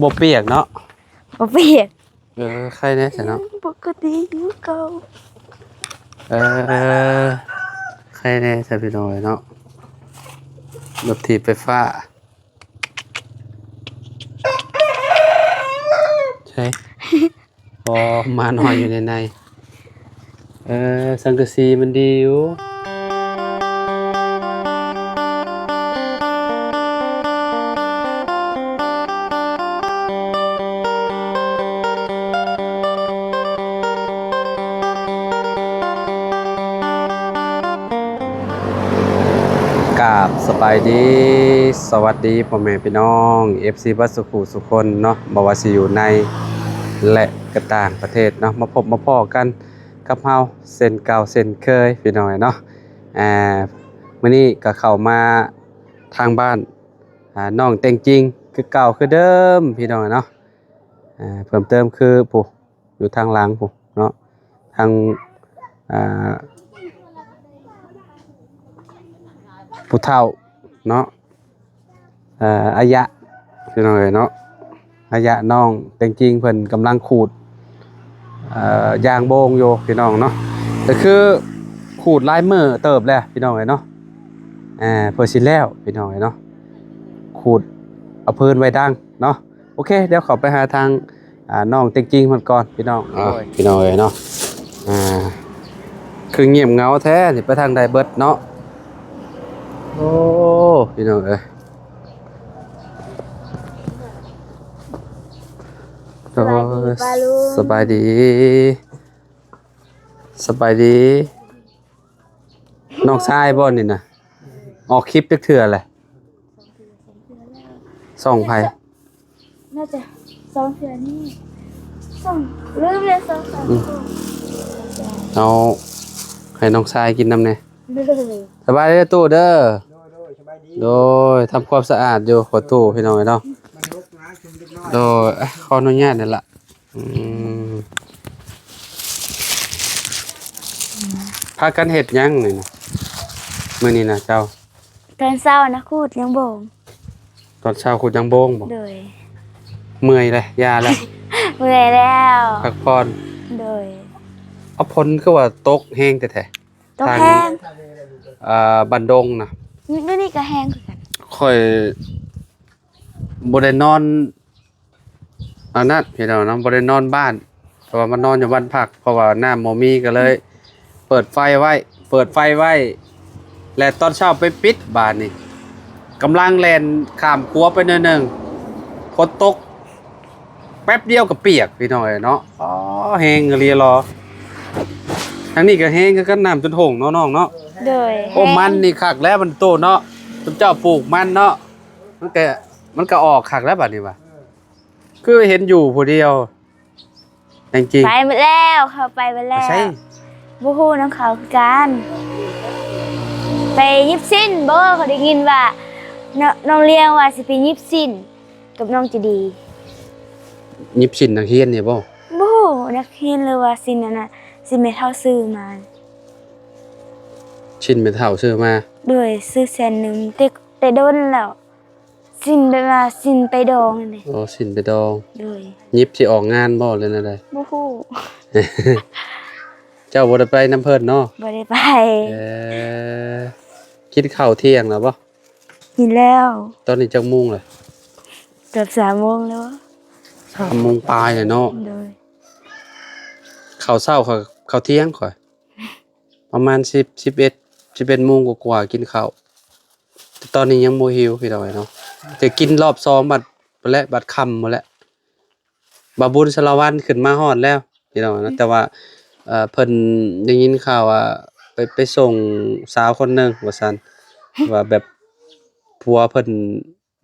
ບໍ່ປຽກເນາະ? ບໍ່ປຽກ. ເອີ ໄຄແດ່ຊະເນາະ. ປົກກະຕິຢູ່ເກົ່າ. ເອີ ໄຄແດ່ຊະພີ່ນ້ອງເອີຍເນາະ. ລົດຖີບໄຟຟ້າ. ໃຊ່. ອໍ ໝານ້ອຍຢູ່ໃນໃນ. ເອີ ສັງກະສີມັນດີຢູ່. ກາບສະບາຍດີ ສະຫວັດດີພໍ່ແມ່ພີ່ນ້ອງ ເອັຟຊີ ເບິດສູ່ຜູ້ສູ່ຄົນເນາະ, ບໍ່ວ່າຊິຢູ່ໃນ ແລະ ກໍຕ່າງປະເທດເນາະ, ມາພົບມາພໍ້ກັນກັບເຮົາເຊັ່ນເກົ່າເຊັ່ນເຄີຍ ພີ່ນ້ອງເອີຍເນາະ. ອ່າ ມື້ນີ້ກໍເຂົ້າມາທາງບ້ານ ອ່າ ນ້ອງແຕ່ງຈິງຄືເກົ່າຄືເດີມ ພີ່ນ້ອງເອີຍເນາະ. ອ່າ ເພີ່ມເຕີມຄືຜູ້ ຢູ່ທາງຫຼັງພຸ້ນເນາະ, ທາງ ອ່າ ຜູ້ເຖົ້າເນາະ, ເອີ ອາຍະ ພີ່ນ້ອງເອີຍເນາະ, ອາຍະນ້ອງແຕ່ງຈິງເພິ່ນກຳລັງຂູດ ເອີ ຢາງໂບງຢູ່ ພີ່ນ້ອງເນາະ. ກໍຄືຂູດຫຼາຍມື້ເຕີບແລ້ວ ພີ່ນ້ອງເອີຍເນາະ, ເພື່ອຊິແລ້ວ ພີ່ນ້ອງເອີຍເນາະ, ຂູດເອົາພື້ນໄວ້ດັງເນາະ. ໂອເຄ ດຽວເຂົ້າໄປຫາທາງ ອ່າ ນ້ອງແຕ່ງຈິງເພິ່ນກ່ອນ ພີ່ນ້ອງ. ອ່າ ໂດຍ ພີ່ນ້ອງເອີຍເນາະ, ອ່າ ຄືງຽບເຫງົາແທ້ນີ້, ໄປທາງໃດເບິດເນາະ? ໂອ້ ພີ່ນ້ອງເອີຍ. ໂດຍ ສະບາຍດີປ້າລຸງ. ສະບາຍດີ ສະບາຍດີ. ນ້ອງຊາຍບໍ່ນີ້ນະ? ອອກຄລິບຈັກເທື່ອແຫຼະ? ຊ່ອງໃຜ? ໜ້າຈະສອງເທື່ອນີ້ ສອງ ລືມແລ້ວ ສອງສາມ ອືມ ເອົາໃຫ້ນ້ອງຊາຍກິນນຳແດ່. ໂດຍ ສະບາຍດີຕູ້ເດີ. ໂດຍ ໂດຍ ສະບາຍດີ. ໂດຍ ທຳຄວາມສະອາດຢູ່ ພໍ່ຕູ້ ພີ່ນ້ອງເອີຍເນາະ. ໂດຍ ຂໍອະນຸຍາດນັ້ນລະ. ອືມ ພາກັນເຮັດຫຍັງນີ້ນະ ມື້ນີ້ນະເຈົ້າ? ຕອນເຊົ້ານະ ຂູດຢາງໂບງ. ຕອນເຊົ້າຂູດຢາງໂບງບໍ? ໂດຍ. ເມື່ອຍແລ້ວ ຢ່າແລ້ວ ເມື່ອຍແລ້ວ ພັກຜ່ອນ. ໂດຍ. ເອົາ ຝົນຄືວ່າຕົກແຮງແທ້ໆ? ຕົກແຮງ ທາງ ເອີ ບ້ານດົງນະ. ມື້ນີ້ກໍແຮງຄືກັນ. ຂ້ອຍບໍ່ໄດ້ນອນ ອັນນັ້ນພີ່ນ້ອງເນາະ, ບໍ່ໄດ້ນອນບ້ານ ເພາະວ່າມານອນຢູ່ບ້ານພັກ ເພາະວ່ານ້ຳບໍ່ມີ ກໍເລີຍເປີດໄຟໄວ້ ເປີດໄຟໄວ້ ແລະ ຕອນເຊົ້າໄປປິດ. ບາດນີ້ກຳລັງແລ່ນຂ້າມຂົວໄປໜ້ອຍໜຶ່ງ ຝົນຕົກ ແປັບດຽວກໍປຽກ ພີ່ນ້ອງເອີຍເນາະ. ອໍ ແຮງອີ່ຫຼີຫຼໍ. ທາງນີ້ກໍແຮງຄືກັນ ນ້ຳຈົນຫົ່ງເນາະນ້ອງເນາະ. ໂດຍ. ໂອ້ ແຮງ ມັນນີ້ຄັກແລ້ວ ມັນໂຕເນາະ, ເຈົ້າປູກມັນເນາະ ມັນກໍ ມັນກໍອອກຄັກແລ້ວບາດນີ້ວ່າ. ຄືເຫັນຢູ່ຜູ້ດຽວ ແຕ່ງຈິງ. ໄປໝົດແລ້ວ ເຂົາໄປໝົດແລ້ວ. ໄປໃສ? ບໍ່ຮູ້ນຳເຂົາຄືກັນ. ໄປຫຍິບສິ້ນບໍ? ເຂົາໄດ້ຍິນວ່າ ນ- ນ້ອງລຽງວ່າຊິໄປຫຍິບສິ້ນກັບນ້ອງໃຈດີ. ຫຍິບສິ້ນນັກຮຽນນີ້ບໍ? ບໍ່ຮູ້ ນັກຮຽນ ຫຼືວ່າສິ້ນອັນນັ້ນ ສິ້ນແມ່ເຖົ້າຊື້ມາ. ສິ້ນແມ່ເຖົ້າຊື້ມາ? ໂດຍ. ຊື້ແສນໜຶ່ງ ແຕ່ ແຕ່ດົນແລ້ວ. ສິ້ນແບບວ່າສິ້ນໄປດອງຫັ້ນເດ. ອໍ ສິ້ນໄປດອງ. ໂດຍ. ຫຍິບຊິອອກງານບໍ ຫຼືແນວໃດ? ບໍ່ຮູ້. ເຈົ້າບໍ່ໄດ້ໄປນຳເພິ່ນເນາະ? ບໍ່ໄດ້ໄປ. ເອີ ກິນເຂົ້າທ່ຽງແລ້ວບໍ? ກິນແລ້ວ. ຕອນນີ້ຈັກໂມງລະ? ເກືອບສາມໂມງແລ້ວ. ສາມໂມງປາຍແລ້ວເນາະ. ໂດຍ. ເຂົ້າເຊົ້າ ເຂົ້າ ເຂົ້າທ່ຽງຂ້ອຍ ປະມານສິບ ສິບເອັດ ສິບເອັດໂມງກວ່າໆ ກິນເຂົ້າ. ແຕ່ຕອນນີ້ຍັງບໍ່ຫິວ ພີ່ນ້ອງເອີຍເນາະ, ຈະກິນຮອບສອງບັດພຸ້ນແຫຼະ ບັດຄ່ຳພຸ້ນແຫຼະ. ບ່າວບຸນສາລະວັນຂຶ້ນມາຮອດແລ້ວ ພີ່ນ້ອງເນາະ, ແຕ່ວ່າ ເອີ ເພິ່ນໄດ້ຍິນຂ່າວວ່າໄປ ໄປສົ່ງສາວຄົນໜຶ່ງວ່າຊັ້ນ, ວ່າແບບຜົວເພິ່ນ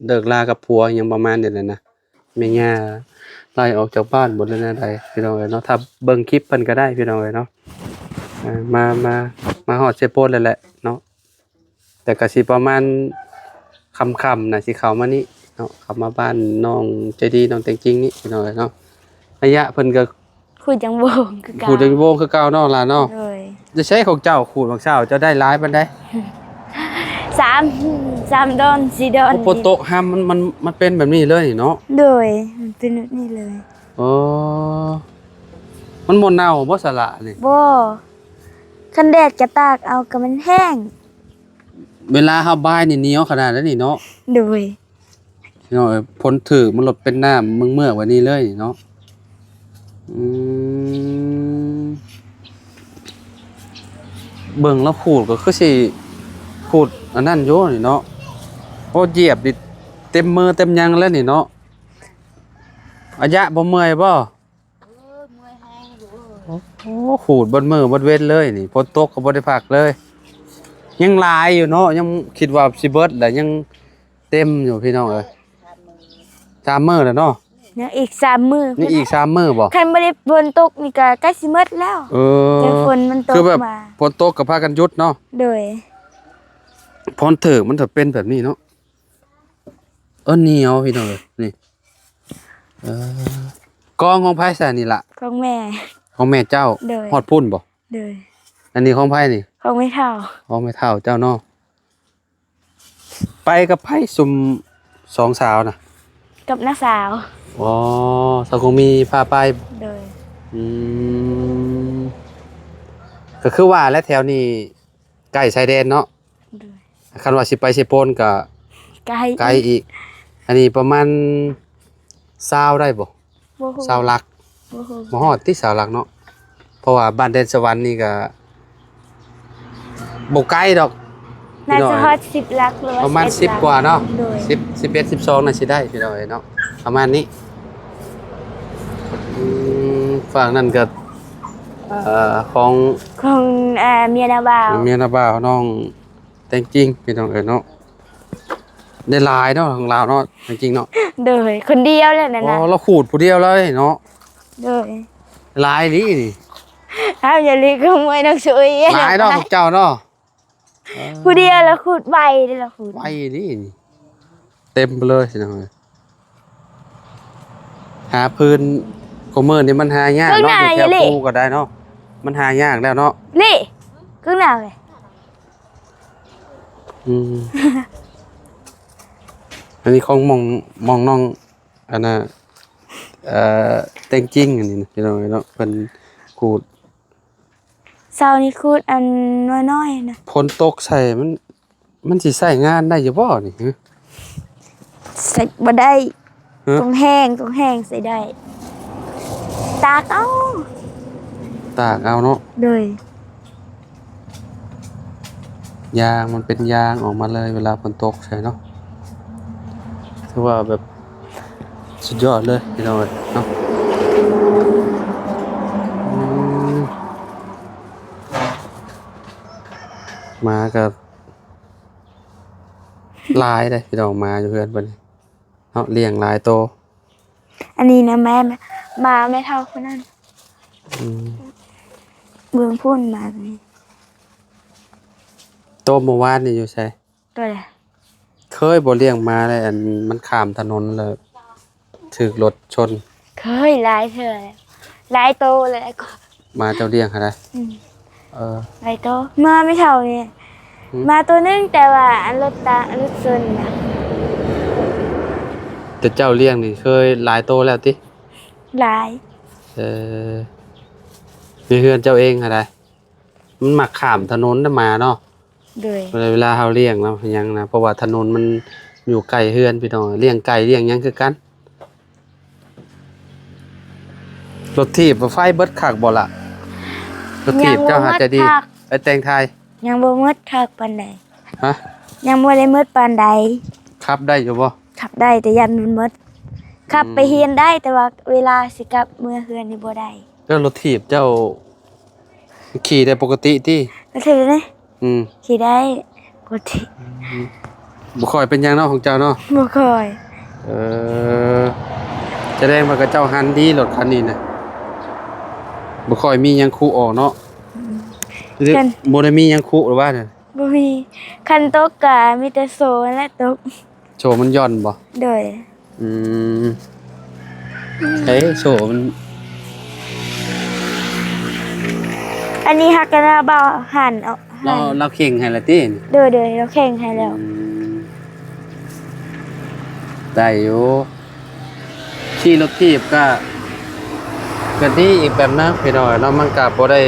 ເລີກລາກັບຜົວຫຍັງປະມານນີ້ແຫຼະນະ, ແມ່ຍ່າໄລ່ອອກຈາກບ້ານບໍ ຫຼືແນວໃດ ພີ່ນ້ອງເອີຍເນາະ. ຖ້າເບິ່ງຄລິບເພິ່ນກໍໄດ້ ພີ່ນ້ອງເອີຍເນາະ. ເອີ ມາ ມາ ມາຮອດເຊໂປນແລ້ວແຫຼະເນາະ, ແຕ່ກໍຊິປະມານຄ່ຳໆນະ ຊິເຂົ້າມານີ້ເນາະ, ເຂົ້າມາບ້ານນ້ອງໃຈດີ ນ້ອງແຕງຈິງນີ້ ພີ່ນ້ອງເອີຍເນາະ. ໄລຍະເພິ່ນກໍ ຂູດຢາງໂບງຄືເກົ່າ. ຂູດຢາງໂບງຄືເກົ່າເນາະຫຼານເນາະ. ໂດຍ. ຢູ່ໃສຂອງເຈົ້າ ຂູດບາງເຊົ້າ ເຈົ້າໄດ້ຫຼາຍປານໃດ? ສາມ ສາມດອນ ສີ່ດອນ. ໂອ້ ຝົນຕົກຫ້ຳມັນ ມັນ ມັນເປັນແບບນີ້ເລີຍນີ້ເນາະ? ໂດຍ ມັນເປັນແບບນີ້ເລີຍ. ອໍ ມັນບໍ່ເນົ່າບໍ່ສະຫຼະນີ້? ບໍ່ ຄັນແດດກະຕາກເອົາ ກະມັນແຫ້ງ. ເວລາເຮົາບາຍນີ້ໜຽວຂະໜາດໃດນີ້ເນາະ? ໂດຍ. ພີ່ນ້ອງເອີຍ ຝົນຖືກມັນໂລດເປັນນ້ຳເມືອກໆ ແບບນີ້ເລີຍເນາະ. ອືມ ເບິ່ງລາວຂູດກໍຄືຊິຂູດອັນນັ້ນຢູ່ນີ້ເນາະ. ໂອ້ ຢຽບນີ້ເຕັມມືເຕັມຫຍັງແລ້ວນີ້ເນາະ. ອາຍະບໍ່ເມື່ອຍບໍ່? ເອີ ເມື່ອຍແຮງຢູ່. ໂອ້ ຂູດເບິດມື້ເບິດເວັນເລີຍນີ້. ຝົນຕົກກໍບໍ່ໄດ້ພັກເລີຍ. ຍັງຫຼາຍຢູ່ເນາະ ຍັງຄິດວ່າຊິເບິດແຫຼະ ຍັງເຕັມຢູ່ພີ່ນ້ອງເອີຍ. ສາມມື້ແລ້ວເນາະ? ຍັງອີກສາມມື້ ຍັງອີກສາມມື້ບໍ່? ຄັນບໍ່ໄດ້ຝົນຕົກນີ້ກະໃກ້ຊິໝົດແລ້ວ. ເອີ ແຕ່ຝົນມັນຕົກ ຄືແບບ ມາ ຝົນຕົກກໍພາກັນຢຸດເນາະ? ໂດຍ. ຝົນຖືກມັນຈະເປັນແບບນີ້ເນາະ. ເອີ ໜຽວພີ່ນ້ອງເອີຍ ນີ້. ເອີ ກອງຂອງໃຜຊະນີ້ລະ? ຂອງແມ່. ຂອງແມ່ເຈົ້າ? ໂດຍ. ຮອດພຸ້ນບໍ່? ໂດຍ. ອັນນີ້ຂອງໃຜນີ້? ຂອງແມ່ເຖົ້າ. ຂອງແມ່ເຖົ້າເຈົ້າເນາະ. ໄປກັບໃຜຊຸມສອງສາວນະ? ກັບນ້າສາວ. ອໍ ສາວຄົງມີພາໄປ. ໂດຍ. ອືມ ກໍຄືວ່າແຫຼະ ແຖວນີ້ໃກ້ຊາຍແດນເນາະ. ໂດຍ. ຄັນວ່າຊິໄປເຊໂປນກໍ ໄກ ໄກອີກ. ອັນນີ້ປະມານຊາວໄດ້ບໍ່? ບໍ່ຮູ້ ຊາວຫຼັກ. ບໍ່ຮູ້ ບໍ່ຮອດຕິຊາວຫຼັກເນາະ ເພາະວ່າບ້ານແດນສະຫວັນນີ້ກໍບໍ່ໄກດອກ. ໜ້າຈະຮອດສິບຫຼັກ ຫຼືວ່າປະມານສິບກວ່າເນາະ. ໂດຍ. ສິບ ສິບເອັດ ສິບສອງ ໜ້າຊິໄດ້ພີ່ນ້ອງເອີຍເນາະ ປະມານນີ້. ອືມ ຝັ່ງນັ້ນກໍ ເອີ ຂອງ ຂອງ ເອີ ເມຍນ້າບ່າວ ເມຍນ້າບ່າວນ້ອງແຕງຈິງ ພີ່ນ້ອງເອີຍເນາະ. ໄດ້ຫຼາຍເນາະ ຂອງລາວເນາະ ແຕງຈິງເນາະ. ໂດຍ. ຄົນດຽວແຫຼະນັ້ນນະ. ອໍ ລາວຂູດຜູ້ດຽວເລີຍເນາະ. ໂດຍ. ຫຼາຍອີ່ຫຼີນີ້. ອ້າວ ຢ່າລີກຂະໂມຍນ້ອງຊຸຍ. ຫຼາຍເນາະ ຂອງເຈົ້າເນາະ. ເອີ ຜູ້ດຽວລະຂູດໄວເດ້ ລະຂູດໄວອີ່ຫຼີນີ້. ເຕັມໄປເລີຍພີ່ນ້ອງເອີຍ. ຫາພື້ນ ກວ່າມື້ນີ້ມັນຫາຍາກເນາະ. ຢູ່ແຖວພູກໍໄດ້ເນາະ ມັນຫາຍາກແລ້ວເນາະ. ນີ້ ຄືໜາວເລີຍ. ອືມ ອັນນີ້ຂອງ ໝ່ອງ ໝ່ອງນ້ອງ ອັນນ່າ ເອີ ແຕງຈິງ ອັນນີ້ນະ ພີ່ນ້ອງເອີຍເນາະ ເພິ່ນຂູດ. ເຊົ້ານີ້ຂູດອັນນ້ອຍໆນະ. ຝົນຕົກໃສ່ມັນ ມັນຊິໃຊ້ງານໄດ້ຢູ່ບໍ່ນີ້? ໃຊ້ບໍ່ໄດ້. ຮະ? ຕ້ອງແຫ້ງ ຕ້ອງແຫ້ງ ໃຊ້ໄດ້. ຕາກເອົາ ຕາກເອົາເນາະ. ໂດຍ. ຢາງ ມັນເປັນຢາງອອກມາເລີຍ ເວລາຝົນຕົກໃສ່ເນາະ. ຖືວ່າແບບສຸດຍອດເລີຍພີ່ນ້ອງເອີຍເນາະ. ອືມ ໝາກໍຫຼາຍເດ້ພີ່ນ້ອງ ໝາຢູ່ເຮືອນເພິ່ນເນາະ ລ້ຽງຫຼາຍໂຕ. ອັນນີ້ນະແມ່ ໝາແມ່ເຖົ້າຄົນນັ້ນ. ອືມ ເບິ່ງພຸ້ນໝາຕົວນີ້. ໂຕເມື່ອວານນີ້ຢູ່ໃສ? ໂຕໃດ? ເຄີຍບໍ່ລ້ຽງໝາແລ້ວ ອັນມັນຂ້າມຖະໜົນແລ້ວຖືກລົດຊົນ? ເຄີຍ ຫຼາຍເທື່ອແລ້ວ ຫຼາຍໂຕແລ້ວ. ໝາເຈົ້າລ້ຽງຫັ້ນນະ? ອືມ. ເອີ ຫຼາຍໂຕ ມາແມ່ເຖົ້ານີ້. ອືມ. ມາໂຕໜຶ່ງ ແຕ່ວ່າອັນລົດຕາ ລົດຊົນນະ. ແຕ່ເຈົ້າລ້ຽງນີ້ເຄີຍຫຼາຍໂຕແລ້ວຕິ? ຫຼາຍ. ເອີ ໃນເຮືອນເຈົ້າເອງຫັ້ນໃດ ມັນມັກຂ້າມຖະໜົນນະໝາເນາະ. ໂດຍ. ເວລາ ເວລາເຮົາລ້ຽງນະ ຫຍັງນະ ເພາະວ່າຖະໜົນມັນຢູ່ໃກ້ເຮືອນພີ່ນ້ອງ ລ້ຽງໄກ່ລ້ຽງຫຍັງຄືກັນ. ລົດຖີບໄຟເບິດຄັກບໍ່ລະ? ລົດຖີບເຈົ້າຫາໃຈດີ ໄປແຕ່ງໄທ ຍັງບໍ່ໝົດຄັກປານໃດ. ຮະ? ຍັງບໍ່ໄດ້ໝົດປານໃດ. ຂັບໄດ້ຢູ່ບໍ່? ຂັບໄດ້ ແຕ່ຢ້ານມັນໝົດ. ອືມ. ຂັບໄປຮຽນໄດ້ ແຕ່ວ່າເວລາຊິກັບເມືອເຮືອນນີ້ບໍ່ໄດ້. ແລ້ວລົດຖີບເຈົ້າຂີ່ໄດ້ປົກກະຕິຕິ? ລົດຖີບນີ້? ອືມ ຂີ່ໄດ້ປົກກະຕິ. ອືມ ບໍ່ຄ່ອຍເປັນຫຍັງເນາະຂອງເຈົ້າເນາະ? ບໍ່ຄ່ອຍ. ເອີ ສະແດງວ່າເຂົາເຈົ້າຫັນດີລົດຄັນນີ້ນະ ບໍ່ຄ່ອຍມີຫຍັງຄຸອອກເນາະ. ອືມ ບໍ່ໄດ້ມີຫຍັງຄຸຫຼືວ່າ? ບໍ່ມີ. ຄັນຕົກກະມີແຕ່ໂສ້ຫັ້ນແຫຼະຕົກ. ໂສ້ມັນຢ່ອນບໍ່? ໂດຍ. ອືມ ເອີ ໂສ້ມັນ ອັນນີ້ຫາກະໜ້າບ່າວຫັນເອົາ ລາວ ລາວເຄັ່ງໃຫ້ລະຕິ? ໂດຍ ໂດຍ ລາວເຄັ່ງໃຫ້ແລ້ວ. ອືມ ໄດ້ຢູ່ ຂີ່ລົດຖີບກະ ກະດີອີກແບບໜຶ່ງພີ່ນ້ອງເນາະ, ມັນກະບໍ່ໄດ້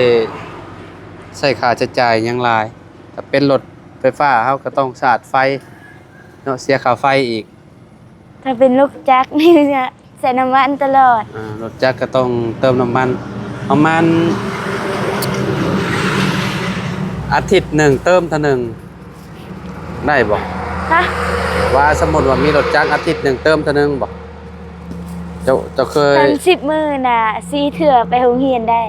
ໃຊ້ຄ່າໃຊ້ຈ່າຍຫຍັງຫຼາຍ. ຖ້າເປັນລົດໄຟຟ້າເຮົາກະຕ້ອງສາດໄຟເນາະ ເສຍຄ່າໄຟອີກ. ຖ້າເປັນລົດຈັກນີ້ ໃສ່ນ້ຳມັນຕະຫຼອດ. ອ່າ ລົດຈັກກໍຕ້ອງເຕີມນ້ຳມັນ ປະມານອາທິດໜຶ່ງເຕີມເທື່ອໜຶ່ງໄດ້ບໍ່? ຮະ? ວ່າສົມມຸດວ່າມີລົດຈັກອາທິດໜຶ່ງເຕີມເທື່ອໜຶ່ງບໍ່? ເຈົ້າ ເຈົ້າເຄີຍ ຄັນສິບມື້ນະ ສີ່ເທື່ອໄປໂຮງຮຽນໄດ້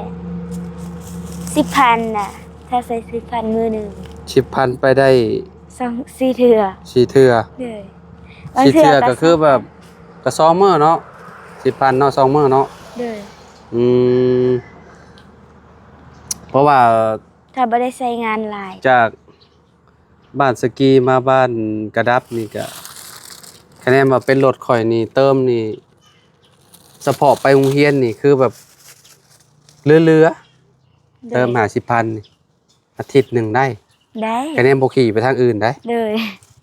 ສິບພັນນະ ຖ້າໃຊ້ສິບພັນມື້ໜຶ່ງ ສິບພັນໄປໄດ້ ສອງ ສີ່ເທື່ອ ສີ່ເທື່ອ. ໂດຍ ບາງເທື່ອ ສີ່ເທື່ອກໍຄືແບບ ກໍສອງມື້ເນາະ ສິບພັນເນາະ ສອງມື້ເນາະ. ໂດຍ ອືມ ເພາະວ່າ ຖ້າບໍ່ໄດ້ໃຊ້ງານຫຼາຍ ຈາກບ້ານສະກີມາບ້ານກະດັບນີ້ກະ ຄະແນນວ່າເປັນລົດຂ້ອຍນີ້ ເຕີມນີ້ ສະເພາະໄປໂຮງຮຽນນີ້ຄືແບບເຫຼືອໆ. ໂດຍ ເຕີມຫ້າສິບພັນນີ້ ອາທິດໜຶ່ງໄດ້ ໄດ້ ຄະແນນບໍ່ຂີ່ໄປທາງອື່ນໄດ້. ໂດຍ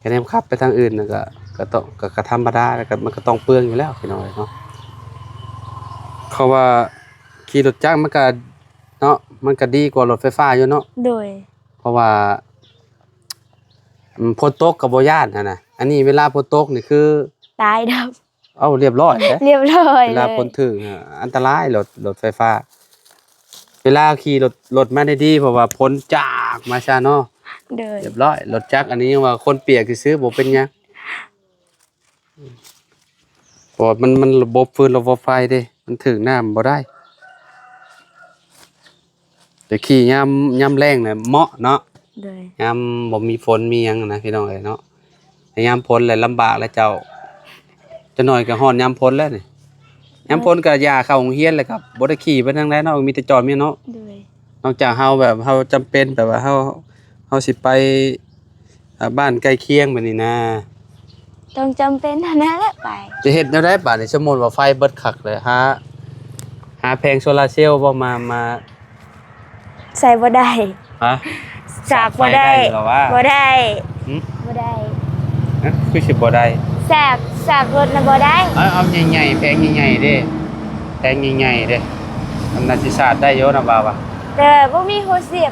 ຄະແນນຂັບໄປທາງອື່ນນະ ກະ ກະຕ້ອງ ກະ ກະທຳມະດາ ແລ້ວກະ ມັນກະຕ້ອງເປືອງຢູ່ແລ້ວພີ່ນ້ອງເອີຍເນາະ. ເພາະວ່າຂີ່ລົດຈັກມັນກະເນາະ ມັນກະດີກວ່າລົດໄຟຟ້າຢູ່ເນາະ. ໂດຍ ເພາະວ່າ ອືມ ຝົນຕົກກະບໍ່ຢ້ານຫັ້ນນະ. ອັນນີ້ເວລາຝົນຕົກນີ້ຄື ຕາຍດອກ. ເອົ້າ ລຽບຮ້ອຍເດ້ ລຽບຮ້ອຍ ເວລາຝົນຖືກ ອັນຕະລາຍ ລົດ ລົດໄຟຟ້າ ເວລາຂີ່ລົດ ລົດມາໄດ້ດີ ເພາະວ່າຝົນຈາກມາຊະເນາະ. ໂດຍ ລຽບຮ້ອຍ ລົດຈັກອັນນີ້ຍັງວ່າຄົນປຽກຊື່ໆ ບໍ່ເປັນຫຍັງ ເພາະວ່າມັນ ມັນລະບົບຟືນລະບົບໄຟເດ້ ມັນຖືກນ້ຳບໍ່ໄດ້. ແຕ່ຂີ່ຍາມ ຍາມແລ້ງນະເໝາະເນາະ. ໂດຍ ຍາມບໍ່ມີຝົນມີຫຍັງນະພີ່ນ້ອງເອີຍເນາະ. ແຕ່ຍາມຝົນແຫຼະລຳບາກແລ້ວເຈົ້າ ຈັກໜ້ອຍກໍຮອດຍາມຝົນແລ້ວນີ້. ຍາມຝົນກໍຢ່າເຂົ້າໂຮງຮຽນ ແລ້ວກໍບໍ່ໄດ້ຂີ່ໄປທາງໃດເນາະ ມີແຕ່ຈອດເມຍເນາະ. ໂດຍ ນອກຈາກເຮົາແບບ ເຮົາຈຳເປັນແບບວ່າ ເຮົາ ເຮົາຊິໄປ ອ່າ ບ້ານໃກ້ຄຽງແບບນີ້ນະ ຕ້ອງຈຳເປັນຫັ້ນແຫຼະໄປ. ຈະເຮັດແນວໃດບາດນີ້? ສົມມຸດວ່າໄຟເບິດຄັກເລີຍ ຫາ ຫາແຜງໂຊລາເຊວບໍ່ ມາ ມາ ໃຊ້ບໍ່ໄດ້. ຮະ? ສາກບໍ່ໄດ້ ບໍ່ໄດ້. ຫຶ? ບໍ່ໄດ້. ຮະ? ຄືຊິບໍ່ໄດ້? ສາກ ສາກລົດນະບໍ່ໄດ້. ເອົາ ເອົາໃຫຍ່ໆ ແຜງໃຫຍ່ໆເດ້ ແຜງໃຫຍ່ໆເດ້ ມັນໜ້າຊິສາກໄດ້ຢູ່ນະ ວ່າວ່າ. ແຕ່ບໍ່ມີຫົວສຽບ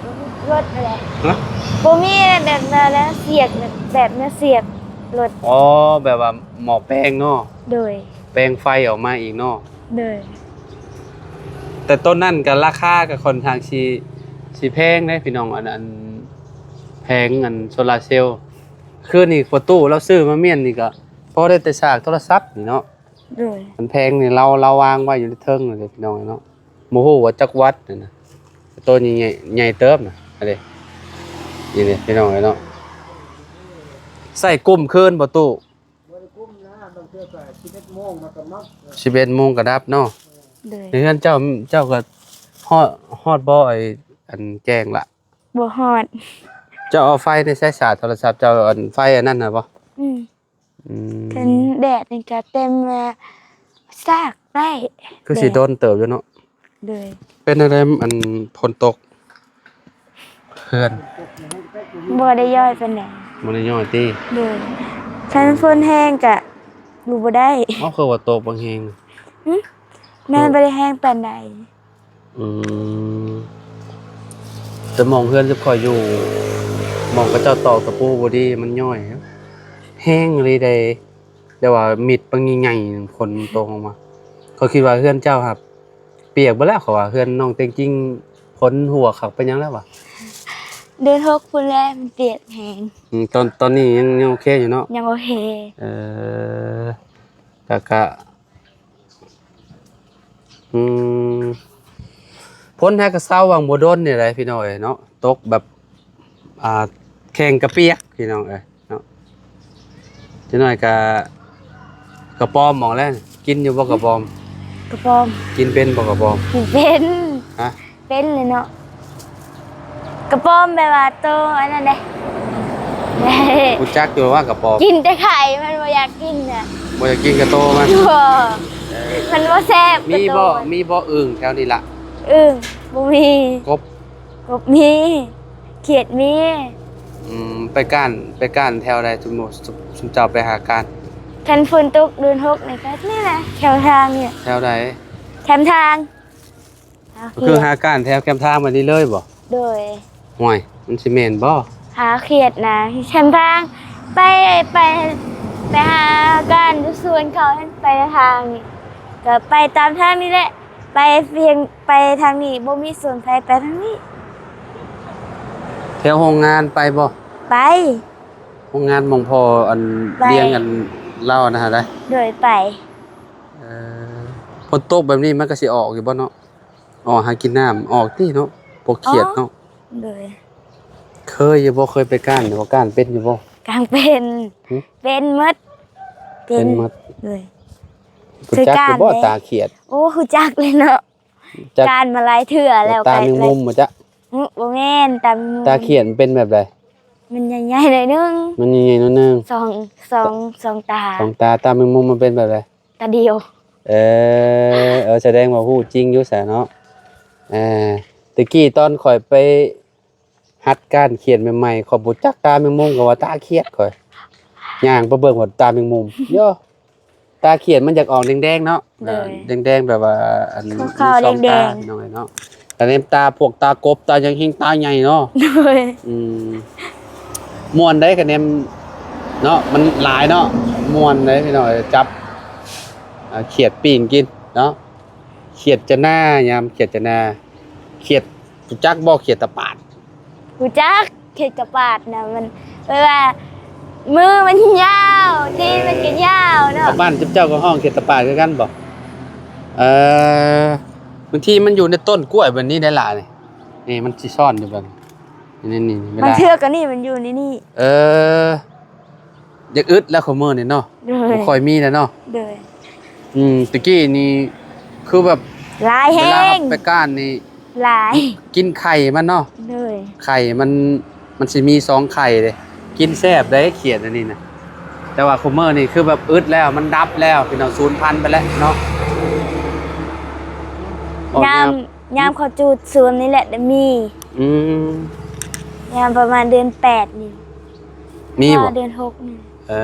ລົດແຫຼະ. ຮະ? ບໍ່ມີແບບນັ້ນແຫຼະ ສຽກ ແບບແນວສຽກລົດ. ອໍ ແບບວ່າໝໍ້ແປງເນາະ. ໂດຍ ແປງໄຟອອກມາອີກເນາະ. ໂດຍ ແຕ່ໂຕນັ້ນກໍລາຄາກໍຄ່ອນຂ້າງຊິ ຊິແພງເດ້ພີ່ນ້ອງ ອັນ ອັນແຜງອັນໂຊລາເຊວ. ຄືນີ້ພໍ່ຕູ້ລາວຊື້ມາມ້ຽນນີ້ກໍພໍໄດ້ແຕ່ສາກໂທລະສັບນີ້ເນາະ. ໂດຍ ອັນແຜງນີ້ລາວ ລາວວາງໄວ້ຢູ່ໃນເທິງນີ້ເດ້ພີ່ນ້ອງເນາະ. ບໍ່ຮູ້ວ່າຈັກວັດຫັ້ນນະ ໂຕນີ້ໃຫຍ່ ໃຫຍ່ເຕີບນະ. ອັນນີ້ ນີ້ເດ້ພີ່ນ້ອງເອີຍເນາະ ໃຊ້ກຸ້ມຄືນບໍ່ຕູ້? ບໍ່ໄດ້ກຸ້ມນະ ບາງເທື່ອກໍສິບເອັດໂມງມັນກໍໝົດ. ສິບເອັດໂມງກໍດັບເນາະ. ໂດຍ ໃນເຮືອນເຈົ້າ ເຈົ້າກໍຮອດ ຮອດບໍ່ ໄອ້ອັນແຈ້ງລະ? ບໍ່ຮອດ. ເຈົ້າເອົາໄຟໃນສາຍສາດໂທລະສັບເຈົ້າ ອັນໄຟອັນນັ້ນນະບໍ່? ອືມ ອືມ ຄັນແດດນີ້ກໍເຕັມ ສາກໄດ້. ຄືຊິດົນເຕີບຢູ່ເນາະ. ໂດຍ ເປັນຈັ່ງໃດ ອັນຝົນຕົກ ເຮືອນ ບໍ່ໄດ້ຍ້ອຍປານໃດ. ບໍ່ໄດ້ຍ້ອຍຕິ? ໂດຍ ຄັນຝົນແຮງກະຢູ່ບໍ່ໄດ້. ເອົ້າ ຄືວ່າຕົກບັກແຮງ? ຫຶ? ແມ່ນບໍ່ໄດ້ແຮງປານໃດ. ອືມ ແຕ່ໝ່ອງເຮືອນຈຸບຂ້ອຍຢູ່ ໝ່ອງເຂົາເຈົ້າຕອກຕະປູບໍ່ດີ ມັນຍ້ອຍແຮງອີ່ຫຼີເດ້. ແຕ່ວ່າມິດບັກໃຫຍ່ໆ ຝົນຕົກລົງມາ ຂ້ອຍຄິດວ່າເຮືອນເຈົ້າຫັ້ນປຽກເບິດແລ້ວ ເຂົາວ່າເຮືອນນ້ອງເຕັງຈິງ ຝົນຮົ່ວຄັກເປັນຫຍັງແລ້ວວະ? ເດືອນຫົກພຸ້ນແຫຼະ ມັນປຽກແຮງ. ອືມ ຕອນ ຕອນນີ້ຍັງ ຍັງໂອເຄຢູ່ເນາະ? ຍັງໂອເຄ. ເອີ ກະ ກະ ອືມ ຝົນຫາກະເຊົາຫວ່າງບໍ່ດົນນີ້ແຫຼະພີ່ນ້ອງເອີຍເນາະ ຕົກແບບ ອ່າ ແຂ້ງກະປຽກພີ່ນ້ອງເອີຍເນາະ. ຈັກໜ້ອຍກະ ກະປອມອອກແລ້ວ. ກິນຢູ່ບໍ່ກະປອມ? ກະປອມ ກິນເປັນບໍ່ກະປອມ? ກິນເປັນ. ຮະ? ເປັນເລີຍເນາະ ກະປອມແບບວ່າໂຕອັນນັ້ນເດ້. ຮູ້ຈັກຢູ່ວ່າກະປອມ ກິນແຕ່ໄຂ່ ມັນບໍ່ຢາກກິນນະ. ບໍ່ຢາກກິນກະໂຕມັນ? ບໍ່ ເອີ ມັນບໍ່ແຊບ. ມີບໍ່ ກະໂຕ ມີບໍ່ອຶ່ງແຖວນີ້ລະ? ອຶ່ງບໍ່ມີ. ກົບ? ກົບມີ. ຂຽດມີ. ອືມ ໄປກ້ານ ໄປກ້ານແຖວໃດ? ສົມມຸດ ຊຸມເຈົ້າໄປຫາກ້ານ ຄັນຝົນຕົກເດືອນຫົກນີ້ກໍນີ້ແຫຼະ ແຄມທາງນີ້. ແຖວໃດ? ແຄມທາງ. ກໍຄືຫາກ້ານແຖວແຄມທາງແບບນີ້ເລີຍບໍ່? ໂດຍ. ຫ້ວຍ ມັນຊິແມ່ນບໍ່? ຫາຂຽດນະ ແຄມທາງ ໄປ ໄປ ໄປຫາກ້ານຢູ່ສວນເຂົາ ໄປທາງນີ້ ກໍໄປຕາມທາງນີ້ແຫຼະ ໄປພຽງ ໄປທາງນີ້ ບໍ່ມີສວນໃຜ ໄປທາງນີ້. ແຖວໂຮງງານໄປບໍ່? ໄປ. ໂຮງງານໝ່ອງພໍ່ອັນ ໄປ ລ້ຽງອັນລາວນະຫາໄດ໋? ໂດຍ ໄປ. ເອີ ຝົນຕົກແບບນີ້ມັນກໍຊິອອກຢູ່ບໍ່ເນາະ? ອອກຫາກິນນ້ຳ ອອກຕິເນາະ ພວກຂຽດເນາະ. ໂດຍ. ເຄີຍຢູ່ບໍ່? ເຄີຍໄປກ້ານຢູ່ບໍ່? ກ້ານເປັນຢູ່ບໍ່? ກ້ານເປັນ. ຫຶ? ເປັນໝົດ. ເປັນໝົດ. ໂດຍ. ຮູ້ຈັກຢູ່ບໍ່ ຕາຂຽດ? ໂອ້ ຮູ້ຈັກເລີຍເນາະ ກ້ານມາຫຼາຍເທື່ອແລ້ວ. ຕາແມງມຸມບໍ່ຈະ? ຫຶ ບໍ່ແມ່ນ ຕາແມງມຸມ. ຕາຂຽດມັນເປັນແບບໃດ? ມັນໃຫຍ່ໆໜ້ອຍໜຶ່ງ. ມັນໃຫຍ່ໆໜ້ອຍໜຶ່ງ. ສອງ ສອງ ສອງຕາ. ສອງຕາ. ຕາແມງມຸມມັນເປັນແບບໃດ? ຕາດຽວ. ເອີ ເອີ ສະແດງວ່າຮູ້ຈິງຢູ່ຊະເນາະ. ເອີ ແຕ່ກີ້ຕອນຂ້ອຍໄປຫັດການຂຽດໃໝ່ໆ ຂ້ອຍບໍ່ຈັກຕາແມງມຸມ ກໍວ່າຕາຂຽດ. ຂ້ອຍຍ່າງໄປເບິ່ງວ່າຕາແມງມຸມ ໂຢ ຕາຂຽດມັນຢາກອອກແດງໆເນາະ. ໂດຍ. ເອີ ແດງໆ ແບບວ່າອັນ ຂາວໆ ມີສອງຕາ ແດງໆ ພີ່ນ້ອງເອີຍເນາະ. ກະແນມຕາພວກຕາກົບ ຕາຫຍັງແຮງຕາໃຫຍ່ເນາະ. ໂດຍ. ອືມ ມ່ວນໄດ໋ ກະແນມເນາະ ມັນຫຼາຍເນາະ ມ່ວນເດ້ພີ່ນ້ອງເອີຍ. ຈັບ ອ່າ ຂຽດປີ້ງກິນເນາະ ຂຽດຈະໜ້າ ຍາມຂຽດຈະໜ້າ. ຂຽດ ຮູ້ຈັກບໍ່ ຂຽດຕາປາດ? ຮູ້ຈັກ. ຂຽດຕາປາດນະ ມັນແບບວ່າມືມັນຍາວ ຕີນມັນກໍຍາວເນາະ. ບ້ານເຈົ້າກໍຮ້ອງຂຽດຕາປາດຄືກັນບໍ່? ເອີ ບາງທີມັນຢູ່ໃນຕົ້ນກ້ວຍແບບນີ້ໄດ໋ຫຼາຍ ນີ້ ນີ້ມັນຊິຊ້ອນຢູ່ແບບນີ້ ນີ້ ນີ້ ເວລາ ບາງເທື່ອກໍນີ້ມັນຢູ່ໃນນີ້. ເອີ ຢາກອຶດແລ້ວ ຄຸມື້ນີ້ເນາະ. ໂດຍ. ບໍ່ຄ່ອຍມີແລ້ວເນາະ. ໂດຍ. ອືມ ແຕ່ກີ້ນີ້ຄືແບບຫຼາຍແຮງ ເວລາເຮົາໄປກ້ານນີ້ ຫຼາຍ ກິນໄຂ່ມັນເນາະ. ໂດຍ. ໄຂ່ມັນ ມັນຊິມີສອງໄຂ່ເດ້ ກິນແຊບເດ້ ຂຽດອັນນີ້ນະ. ແຕ່ວ່າຄຸມື້ນີ້ຄືແບບອຶດແລ້ວ ມັນດັບແລ້ວ ພີ່ນ້ອງ ສູນພັນໄປແລ້ວເນາະ. ຍາມ ຍາມເຂົາຈູດຊວນນີ້ແຫຼະໄດ້ມີ. ອືມ ຍາມປະມານເດືອນແປດນີ້. ມີບໍ່? ເດືອນຫົກນີ້. ເອີ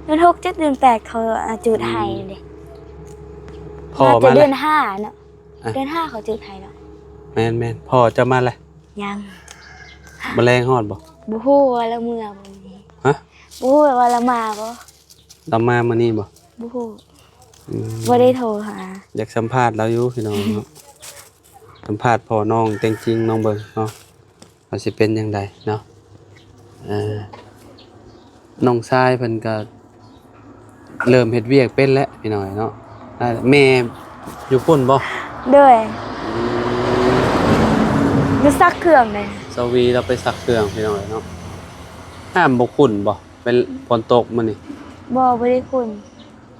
ເດືອນຫົກ ຈັກເດືອນແປດ ເຂົາ ອາ ຈູດໄຮ່ເດ້. ອືມ ພໍມາແລ້ວ ເດືອນຫ້າເນາະ. ອ່ະ ເດືອນຫ້າເຂົາຈູດໄຮ່ເນາະ. ແມ່ນໆ. ພໍ່ເຈົ້າມາແລ້ວ? ຍັງ. ມື້ແລງຮອດບໍ່? ບໍ່ຮູ້ວ່າລາວເມືອບໍ່ນີ້. ຮະ? ບໍ່ຮູ້ວ່າລາວມາບໍ່? ລາວມາມື້ນີ້ບໍ່? ບໍ່ຮູ້. ອືມ ບໍ່ໄດ້ໂທຫາ. ຢາກສຳພາດລາວຢູ່ພີ່ນ້ອງເນາະ. ສຳພາດພໍ່ນ້ອງແຕ່ງຈິງລອງເບິ່ງເນາະ ວ່າຊິເປັນຈັ່ງໃດເນາະ. ເອີ ນ້ອງຊາຍເພິ່ນກໍເລີ່ມເຮັດວຽກເປັນແລ້ວພີ່ນ້ອງເນາະ. ແມ່ຢູ່ພຸ້ນບໍ່? ໂດຍ. ອືມ ໄປຊັກເຄື່ອງເດ້. ສາວວີລາວໄປຊັກເຄື່ອງພີ່ນ້ອງເນາະ. ນ້ຳບໍ່ຂຸ້ນບໍ່? ເປັນຝົນຕົກມື້ນີ້? ບໍ່ ບໍ່ໄດ້ຂຸ້ນ.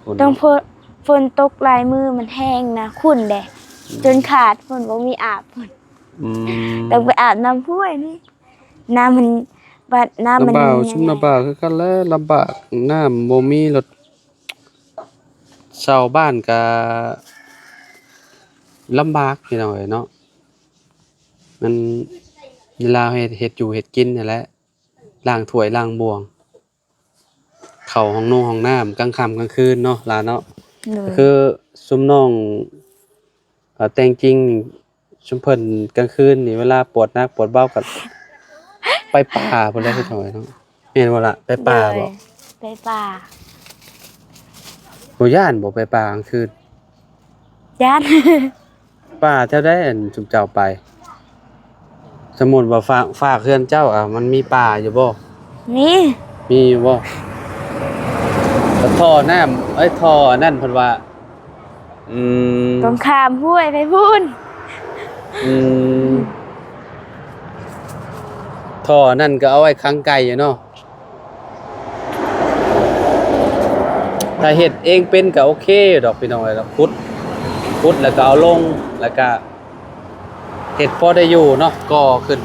ຝົນ ຕ້ອງ ເນາະ ຝົນ ຝົນຕົກຫຼາຍມື້ມັນແຫ້ງນະ ຂຸ້ນເດ້. ອືມ ຈົນຂາດ ຝົນບໍ່ມີອາບພຸ້ນ. ອືມ ຕ້ອງໄປອາບນ້ຳຫ້ວຍນີ້. ນ້ຳມັນ ບັດນ້ຳມັນ ລຳບາກ ແຫ້ງ ຊຸມລຳບາກຄືກັນແຫຼະ ລຳບາກ ນ້ຳບໍ່ມີ ແລ້ວຊາວບ້ານກະລຳບາກພີ່ນ້ອງເອີຍເນາະ. ມັນເວລາເຮັດ ເຮັດຢູ່ເຮັດກິນຫັ້ນແຫຼະ ລ້າງຖ້ວຍລ້າງບ່ວງ ເຂົ້າຫ້ອງນົງຫ້ອງນ້ຳກາງຄ່ຳກາງຄືນເນາະຫຼານເນາະ. ໂດຍ. ຄືຊຸມນ້ອງ ເອີ ແຕ່ງຈິງ ຊຸມເພິ່ນກາງຄືນນີ້ ເວລາປວດໜັກປວດເບົາກໍໄປປ່າພຸ້ນແຫຼະ ພີ່ນ້ອງເນາະ. ແມ່ນບໍ່ລະ? ໄປປ່າບໍ່? ໂດຍ ໄປປ່າ. ບໍ່ຢ້ານບໍ່ໄປປ່າກາງຄືນ? ຢ້ານ. ປ່າແຖວໃດ ອັນ ຊຸມເຈົ້າໄປ? ສົມມຸດວ່າຟາກ ຟາກເຮືອນເຈົ້າ ອ່າ ມັນມີປ່າຢູ່ບໍ່? ມີ. ມີຢູ່ບໍ່? ແລ້ວທໍ່ນ້ຳ ເອີຍ ທໍ່ອັນນັ້ນເພິ່ນວ່າ ອືມ ຕ້ອງຂ້າມຫ້ວຍໄປພຸ້ນ. ອືມ ທໍ່ນັ້ນກໍເອົາໄວ້ຂັງໄກ່ຢູ່ເນາະ. ຖ້າເຮັດເອງເປັນກໍໂອເຄຢູ່ດອກ ພີ່ນ້ອງເອີຍ. ແລ້ວຂຸດ ຂຸດແລ້ວກໍເອົາລົງ ແລ້ວກໍເຮັດພໍໄດ້ຢູ່ເນາະ. ກໍ່ຂຶ້ນ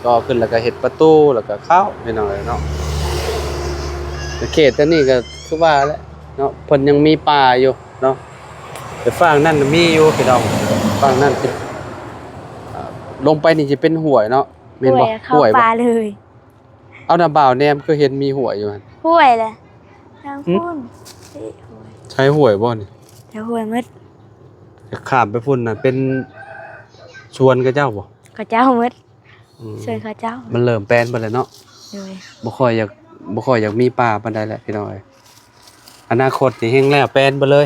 ກໍ່ຂຶ້ນ ແລ້ວກໍເຮັດປະຕູ ແລ້ວກໍເຂົ້າ ພີ່ນ້ອງເອີຍເນາະ. ເຂດຕົວນີ້ກໍຄືວ່າແຫຼະເນາະ ເພິ່ນຍັງມີປ່າຢູ່ເນາະ. ແຕ່ຝັ່ງນັ້ນມີຢູ່ ພີ່ນ້ອງ ຝັ່ງນັ້ນ ລົງໄປນີ້ຊິເປັນຫ້ວຍເນາະ. ແມ່ນບໍ່? ຫ້ວຍ ເຂົ້າປ່າເລີຍ. ເອົາ ນະບ່າວແນມຄືເຫັນມີຫ້ວຍຢູ່ຫັ້ນ. ຫ້ວຍແຫຼະ ທາງ ຫືມ? ພຸ້ນ ໃຊ້ຫ້ວຍບໍ່ນີ້? ໃຊ້ຫ້ວຍໝົດ. ຂ້າມໄປພຸ້ນນະ ເປັນສວນເຂົາເຈົ້າບໍ່? ເຂົາເຈົ້າໝົດ. ອືມ ເຊີນເຂົາເຈົ້າ. ມັນເລີ່ມແປນເບິດແລ້ວເນາະ. ໂດຍ. ບໍ່ຄ່ອຍຢາກ ບໍ່ຄ່ອຍຢາກມີປ່າປານໃດແຫຼະພີ່ນ້ອງເອີຍ. ອະນາຄົດນີ້ແຮ່ງແລ້ວແປນເບິດເລີຍ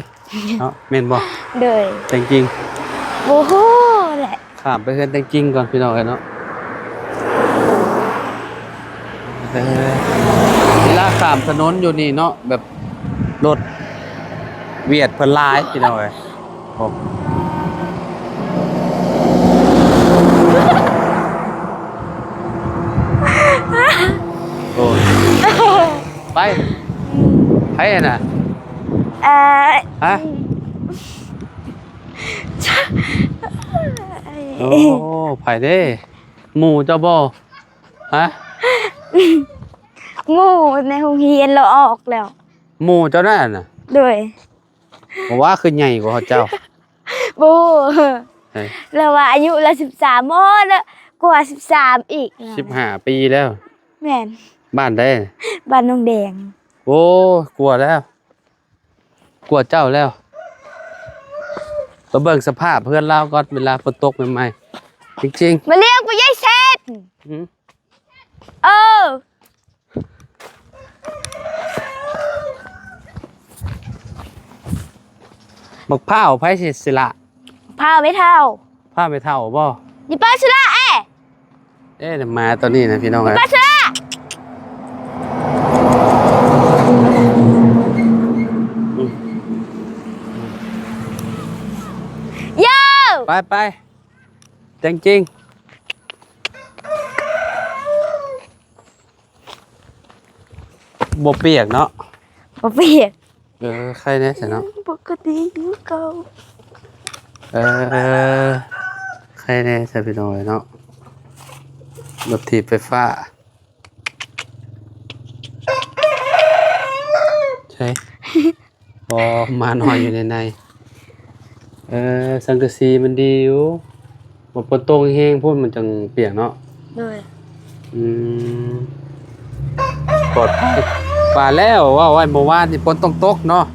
ເນາະ ແມ່ນບໍ່? ໂດຍ. ແຕງຈິງ ບໍ່ຮູ້ແຫຼະ. ຂ້າມໄປເຮືອນແຕງຈິງກ່ອນພີ່ນ້ອງເອີຍເນາະ. ເອີ ເວລາຂ້າມຖະໜົນຢູ່ນີ້ເນາະ ແບບລົດຫວຽດເພິ່ນຫຼາຍພີ່ນ້ອງເອີຍ. ໂອ້ ໂອ້ຍ ໄປ ໃຜຫັ້ນນະ? ເອີ ຮະ? ໂອ້ ໃຜເດ້? ໝູ່ເຈົ້າບໍ່? ຮະ? ໝູ່ໃນໂຮງຮຽນລາວອອກແລ້ວ. ໝູ່ເຈົ້ານັ້ນນະ? ໂດຍ. ບໍ່ວ່າຄືໃຫຍ່ກວ່າເຈົ້າ. ບໍ່ຮູ້. ເອີ ລາວວ່າອາຍຸລາວສິບສາມ ບໍ່ ລາວກວ່າສິບສາມອີກ. ສິບຫ້າປີແລ້ວ. ແມ່ນ. ບ້ານໃດ? ບ້ານໜອງແດງ. ໂອ້ ກວ່າແລ້ວ ກວ່າເຈົ້າແລ້ວ. ໄປເບິ່ງສະພາບເຮືອນລາວກ່ອນ ເວລາຝົນຕົກໃໝ່ໆ ຈິງໆ. ມາລ້ຽງພໍ່ໃຫຍ່ເສດ. ຫືມ? ເອີ ບັກພ້າວໃຜຊິ ຊິລະ? ພ້າວແມ່ເຖົ້າ. ພ້າວແມ່ເຖົ້າບໍ່? ນີ້ປ້າຊິລະເອ. ເອີ ໝາຕົວນີ້ນະພີ່ນ້ອງເອີຍ. ປ້າຊິລະ. ໂຢ ໄປໆ ແຕງຈິງ. ບໍ່ປຽກເນາະ. ບໍ່ປຽກ. ເອີ ໄຄແດ່ຊະເນາະ. ປົກກະຕິຢູ່ເກົ່າ. ເອີ ໄຄແດ່ຊະພີ່ນ້ອງເອີຍເນາະ. ລົດຖີບໄຟຟ້າ. ໃຊ່. ບໍ່ ໝານ້ອຍຢູ່ໃນໃນ. ເອີ ສັງກະສີມັນດີຢູ່. ບໍ່ຝົນຕົກແຮງໆ ພຸ້ນມັນຈັ່ງປຽກເນາະ. ໂດຍ. ອືມ ປອດໄພ. ວ່າແລ້ວ ເວົ້າໄວ້ເມື່ອວານນີ້ຝົນຕ້ອງຕົກເນາະ.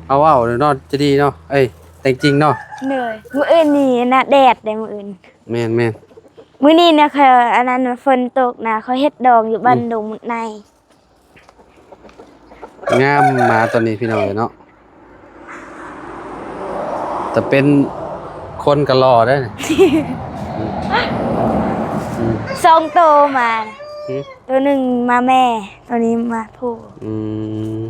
ເຮົາເວົ້າເນາະ ຈະດີເນາະ. ເອີຍ ແຕງຈິງເນາະ. ໂດຍ. ມື້ອື່ນນີ້ນະແດດເດ້ ມື້ອື່ນ. ແມ່ນໆ. ມື້ນີ້ນະ ຂ້ອຍ ອັນນັ້ນ ຝົນຕົກນະ ຂ້ອຍເຮັດດອງຢູ່ບ້ານ ອືມ ດົງມຸດໃນ. ງາມໝາຕົວນີ້ພີ່ນ້ອງເອີຍເນາະ. ແຕ່ເປັນຄົນກໍຫຼໍ່ເດ້. ອືມ ອືມ ສອງໂຕໝາ. ຫື? ໂຕໜຶ່ງໝາແມ່ ໂຕນີ້ໝາຜູ້. ອືມ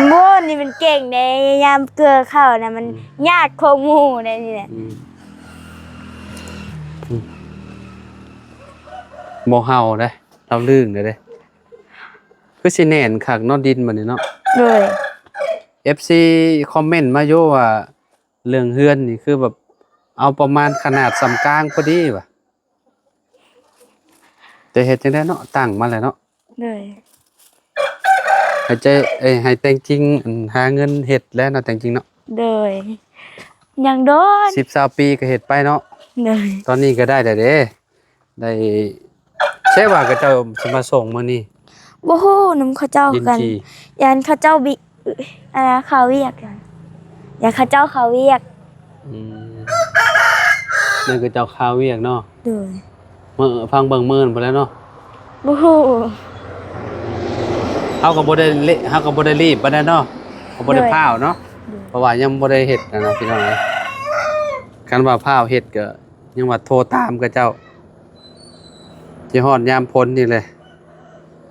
ໂອ້ ນີ້ມັນເກັ່ງເດ້ ຍາມເກືອເຂົ້ານະ ມັນ ອືມ ຍາດກວ່າໝູ່ເດ້ນີ້ແຫຼະ. ອືມ ອືມ ບໍ່ເຫົ່າເດ້. ລາວລຶ້ງເດ້ ຄືຊິແໜ້ນຄັກເນາະ ດິນບັດນີ້ເນາະ. ໂດຍ. ເອັຟຊີຄອມເມັນມາຢູ່ວ່າ ເລື່ອງເຮືອນນີ້ຄືແບບ ເອົາປະມານຂະໜາດສ່ຳກາງພໍດີວ່າ. ແຕ່ເຮັດຈັ່ງໃດເນາະ ຕັ້ງມາແລ້ວເນາະ. ໂດຍ. ໃຫ້ເຈົ້າ ເອີຍ ໃຫ້ແຕງຈິງ ອັນ ຫາເງິນເຮັດແລ້ວເນາະ ແຕງຈິງເນາະ. ໂດຍ. ຍັງໂດນ ສິບຊາວປີກໍເຮັດໄປເນາະ. ໂດຍ. ຕອນນີ້ກໍໄດ້ແລ້ວເດ້. ໄດ້ ໃຊ່ວ່າເຂົາເຈົ້າຊິມາສົ່ງມື້ນີ້? ບໍ່ຮູ້ນຳເຂົາເຈົ້າຄືກັນ. ຢ້ານເຂົາເຈົ້າບິ ອັນນະ ຄາວຽກ ຢ້ານເຂົາເຈົ້າຄາວຽກ. ອືມ ນັ້ນເຂົາເຈົ້າຄາວຽກເນາະ. ໂດຍ. ມື້ ຟັງເບິ່ງມື້ພຸ້ນແຫຼະເນາະ. ບໍ່ຮູ້. ເຮົາກໍບໍ່ໄດ້ເລ ເຮົາກໍບໍ່ໄດ້ລີບປານໃດເນາະ. ເຮົາບໍ່ໄດ້ ໂດຍ ພ້າວເນາະ. ໂດຍ. ເພາະວ່າຍັງບໍ່ໄດ້ເຮັດນະ ພີ່ນ້ອງເອີຍ. ຄັນວ່າພ້າວເຮັດກໍ ຍັງວ່າໂທຕາມເຂົາເຈົ້າ ຊິຮອດຍາມຝົນນີ້ແຫຼະ.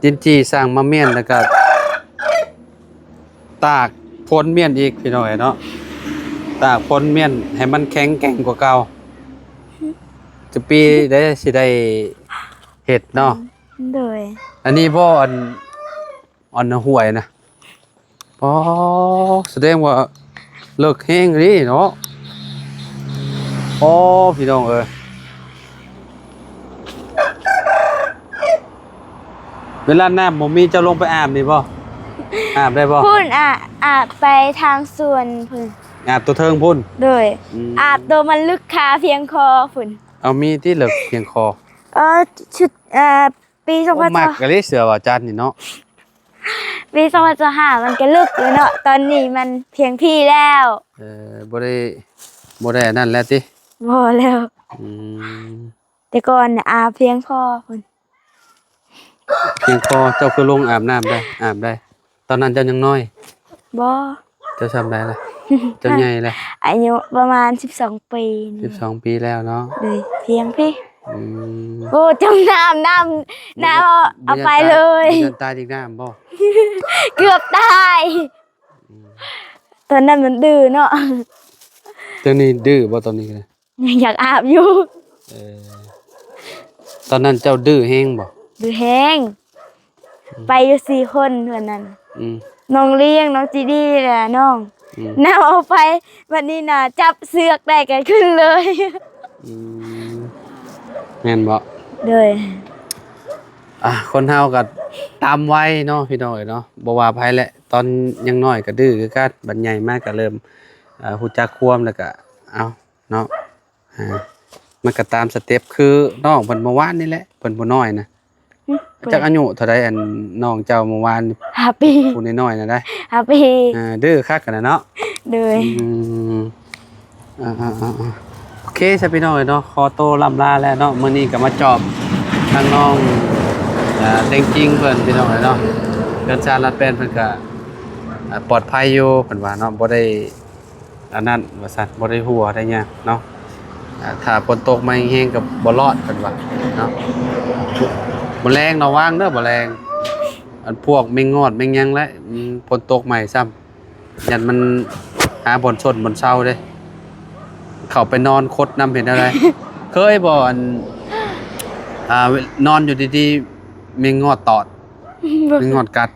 ດິນຈີ່ສ້າງມາມ້ຽນ ແລ້ວກໍຕາກຝົນມ້ຽນອີກ ພີ່ນ້ອງເອີຍເນາະ. ຕາກຝົນມ້ຽນໃຫ້ມັນແຂງແກ່ງກວ່າເກົ່າ. ຈະປີໃດຊິໄດ້ເຮັດເນາະ. ໂດຍ. ອັນນີ້ບໍ່ ອັນ ອັນຫ້ວຍນະ. ອໍ ສະແດງວ່າເລິກແຮງເດເນາະ. ອໍ ພີ່ນ້ອງເອີຍ ເວລານ້ຳບໍ່ມີ ເຈົ້າລົງໄປອາບນີ້ບໍ່? ອາບໄດ້ບໍ່? ພຸ້ນ ອາ ອາບໄປທາງສວນພຸ້ນ. ອາບຕົວເທິງພຸ້ນ? ໂດຍ. ອືມ ອາບຕົວມັນເລິກຄາພຽງຄໍພຸ້ນ. ເອົາ ມີຕິເລິກພຽງຄໍ? ເອີ ຊຸດ ເອີ ປີສອງພັນຊາວຫ້າ ໂອ້ ມັກກະເລີຍເສື້ອວ່າຈັນນີ້ເນາະ ປີສອງພັນຊາວຫ້າມັນກະເລິກຢູ່ເນາະ ຕອນນີ້ມັນພຽງພີແລ້ວ. ເອີ ບໍ່ໄດ້ ບໍ່ໄດ້ອັນນັ້ນແລ້ວຕິ? ບໍ່ແລ້ວ. ອືມ ແຕ່ກ່ອນອາພຽງພໍພຸ້ນ. ພຽງພໍ. ເຈົ້າຄືລົງອາບນ້ຳໄດ້ ອາບໄດ້? ຕອນນັ້ນເຈົ້າຍັງນ້ອຍ. ບໍ່. ເຈົ້າຊ່ຳໃດລະ? ເຈົ້າໃຫຍ່ລະ? ອາຍຸປະມານສິບສອງປີນີ້. ສິບສອງປີແລ້ວເນາະ. ໂດຍ ພຽງພີ. ອືມ ໂອ້ ຈົມນ້ຳ ນ້ຳ ນ້ຳ ບໍ່ ເອົາໄປເລີຍ. ບໍ່ຢ້ານຕາຍ ບໍ່ຢ້ານຕາຍຕິດນ້ຳບໍ່? ເກືອບຕາຍ. ອືມ ຕອນນັ້ນມັນດື້ເນາະ. ເຈົ້ານີ້ດື້ບໍ່ຕອນນີ້? ຍັງຢາກອາບຢູ່. ເອີ ຕອນນັ້ນເຈົ້າດື້ແຮງບໍ່? ດື້ແຮງ. ອືມ ໄປຢູ່ສີ່ຄົນເທື່ອນັ້ນ. ອືມ ນ້ອງລ້ຽງ ນ້ອງຈີດີ ແລະ ນ້ອງ. ອືມ ນ້ຳເອົາໄປ ບັດນີ້ນະ ຈັບເຊືອກໄດ້ກະຂຶ້ນເລີຍ. ອືມ ແມ່ນບໍ່? ໂດຍ. ອ່າ ຄົນເຮົາກະຕາມໄວເນາະ ພີ່ນ້ອງເອີຍເນາະ ບໍ່ວ່າໃຜແຫຼະ ຕອນຍັງນ້ອຍກະດື້ຄືກັນ ບັດໃຫຍ່ມາກະເລີ່ມ ເອີ ຮູ້ຈັກຄວາມ ແລ້ວກະ ເອົາ ເນາະ ອ່າ ມັນກະຕາມສະເຕັບ ຄືນ້ອງເພິ່ນເມື່ອວານນີ້ແຫຼະ ເພິ່ນຜູ້ນ້ອຍນະ. ຫຶ? ຈັກອາຍຸເທົ່າໃດ ອັນນ້ອງເຈົ້າເມື່ອວານ? ຫ້າປີ. ຜູ້ນ້ອຍໆນະໄດ໋ ຫ້າປີ. ເອີ ດື້ຄັກຫັ້ນນະເນາະ. ໂດຍ. ອືມ ອ່າໆໆໆ ໂອເຄຊະ ພີ່ນ້ອງເອີຍເນາະ ຂໍໂຕລ່ຳລາແລ້ວເນາະ. ມື້ນີ້ກະມາຈອບທາງນ້ອງ ເອີ ເຕັງຈິງເພິ່ນ ພີ່ນ້ອງເອີຍເນາະ ເຮືອນຊານລາດແປນເພິ່ນກະ ເອີ ປອດໄພຢູ່ ເພິ່ນວ່າເນາະ ບໍ່ໄດ້ ອັນນັ້ນວ່າຊັ້ນ ບໍ່ໄດ້ຮົ່ວໄດ້ຫຍັງເນາະ. ອ່າ ຖ້າຝົນຕົກມາແຮງໆກະບໍ່ລອດເພິ່ນວ່າເນາະ. ບໍ່ແລງລະວັງເດີ ບໍ່ແລງ ອັນພວກແມງງອດແມງຫຍັງແຫຼະ ອືມ ຝົນຕົກໃໝ່ຊ້ຳ ຢ້ານມັນຫາບ່ອນຊົນບ່ອນເຊົາເດ້ ເຂົ້າໄປນອນຄົດນຳເຮັດແນວໃດ? ເຄີຍບໍ່ ອັນ ອ່າ ນອນຢູ່ດີໆ ແມງງອດຕອດ? ບໍ່ເຄີຍ. ແມງງອດກັດ.